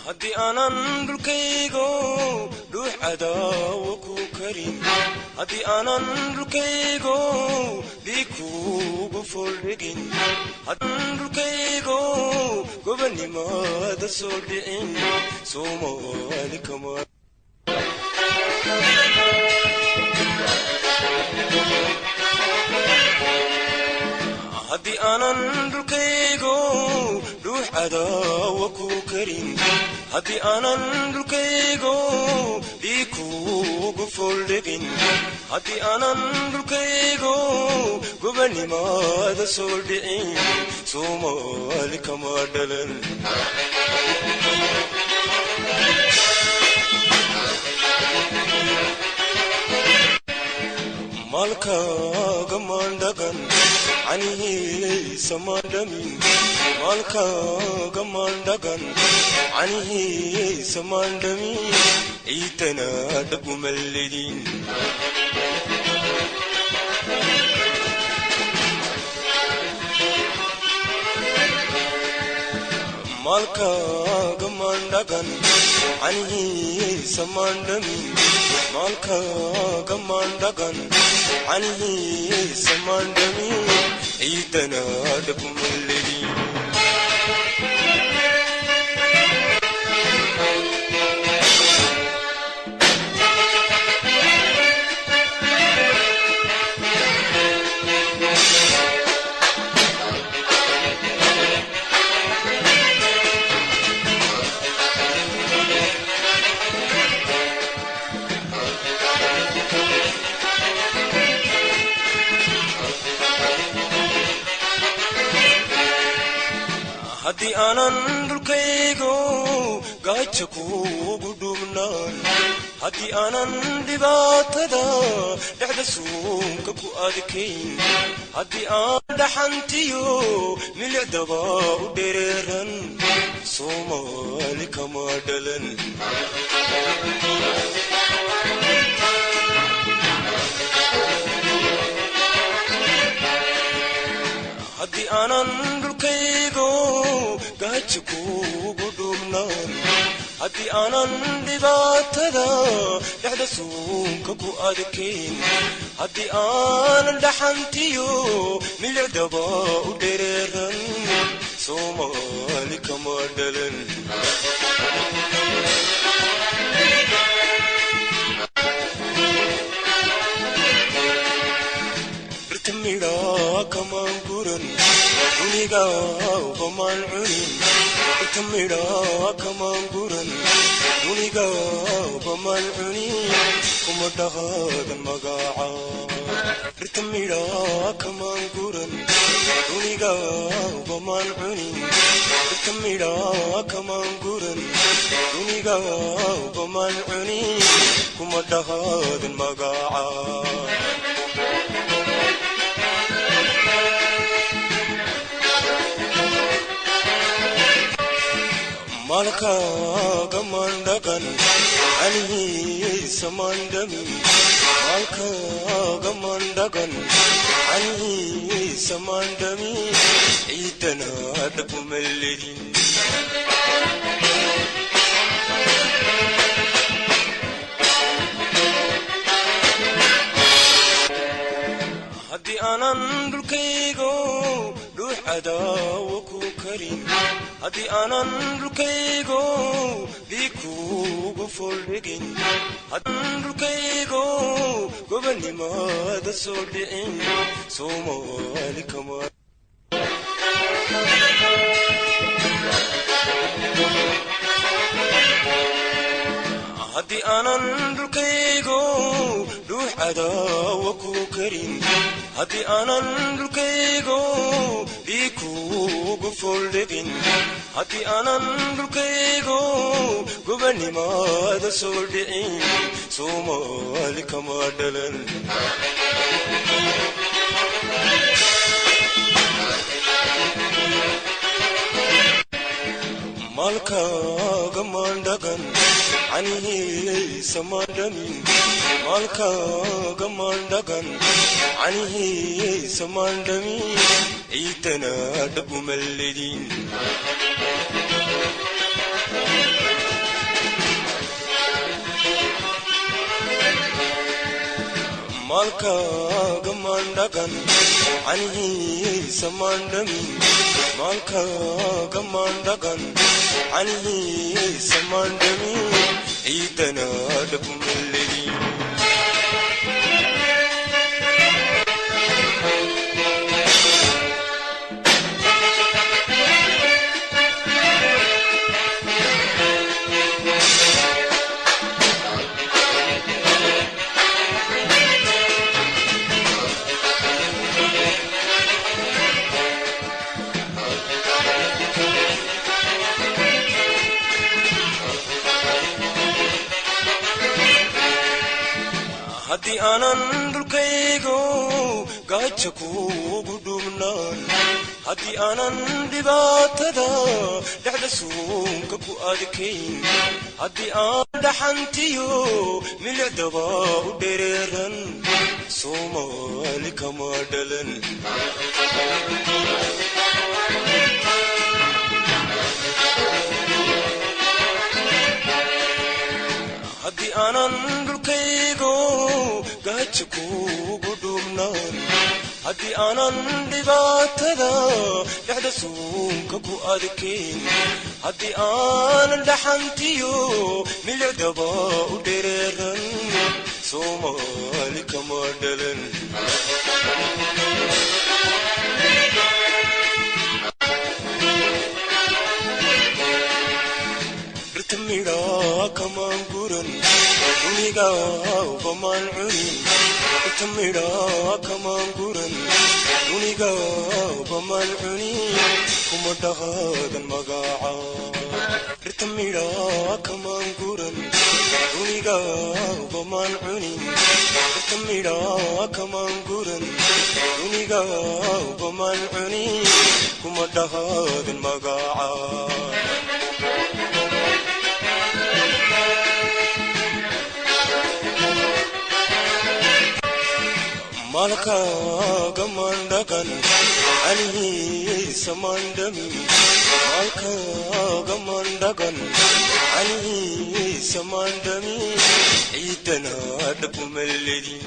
Haddii aanan dhulkaygo dhuux cadaawo ku karin, haddii aanan dhulkaygo dhiig kuugu fooldhigin, dhulkaygo gobonnimada soo dhicin, Soomaali kama. Haddii aanan dhulkaygo dhuux cadaawo ku karin, haddii aanan dhulkaygo dhiig kuugu fooldhigin, haddii aanan dhulkaygo gobonnimada soo dhicin, Soomaali kama dhalan. Maalkaaga maandhagan canihiisa maandhamin, maalkaaga maandhagan canihiisa maandhamin, ciidana dhagumalledin. Maalkaaga maandhagan canihiisa maandhamin, maalkaaga maandhagan canihiisa maandhamin, ciidana dhagumalledin. Haddii aanan dhulkaygo gaaja kuugu dhubnaan, haddii aanan dhibaatada dhexda suunka ku adkayn, haddii aan dhaxantiyo milicdaba u dhereeran, Soomaali kama dhalan. Haddii aanan dhulkaygo gaaja kuugu dhubnaan, haddii aanan dhibaatada dhexda suunka ku adkayn, haddii aanan dhaxantiyo milicdaba u dhereeran, Soomaali kama dhalan. Dhirta midhaa kamaan guran, dunigabamaan cunin. Dhirta midhaa kamaan guran, dunigabamaan cunin, kuma dhaqaadan magaca. Dhirta midhaa kamaan guran, dunigabamaan cunin. Dhirta midhaa kamaan guran, dunigabamaan cunin, kuma dhaqaadan magaca. Maalkaaga maandhagan canihiisa maandhamin, maalkaaga maandhagan canihiisa maandhamin, ciidana dhagumalledin. Haddii aanan dhulkaygo dhuux cadaawo ku karin, haddii aanan dhulkaygo dhiig kuugu fooldhigin, dhulkaygo gobonnimada soo dhicin, Soomaali kama. Haddii aanan dhulkaygo dhuux cadaawo ku karin, haddii aanan dhulkaygo dhiig kuugu fooldhigin, haddii aanan dhulkaygo gobonnimada soo dhicin, Soomaali kama dhalan. Maalkaaga maandhagan canihiisa maandhamin, maalkaaga maandhagan canihiisa maandhamin, ciidana dhagumalledin. Maalkaaga maandhaqan canihiisa maandhamin, maalkaaga maandhaqan canihiisa maandhamin, ciidana dhabumeledin. Haddii aanan dhulkaygo gaaja kuugu dhubnaan, haddii aanan dhibaatada dhexda suunka ku adkayn, haddii aan dhaxantiyo milicdaba u dhereeran, Soomaali kama dhalan. Haddii aanan dhulkaygo gaaja kuugu dhubnaan, haddii aanan dhibaatada dhexda suunka ku adkayn, haddii aanan dhaxantiyo milicdaba u dhereeran, Soomaali kama dhalan. Dhirta midhaa kamaan guran, dunigaaba maan cunin. Dhirta midhaa kamaan guran, dunigaaba maan cunin, kuma dhaqaadan magaca. Dhirta midhaa kamaan guran, dunigaaba maan cunin. Dhirta midhaa kamaan guran, dunigaaba maan cunin, kuma dhaqaadan magaca. Maalkaaga maandhaqan canihiisa maandhamin, maalkaaga maandhaqan canihiisa maandhamin, ciidana dhabumeledin.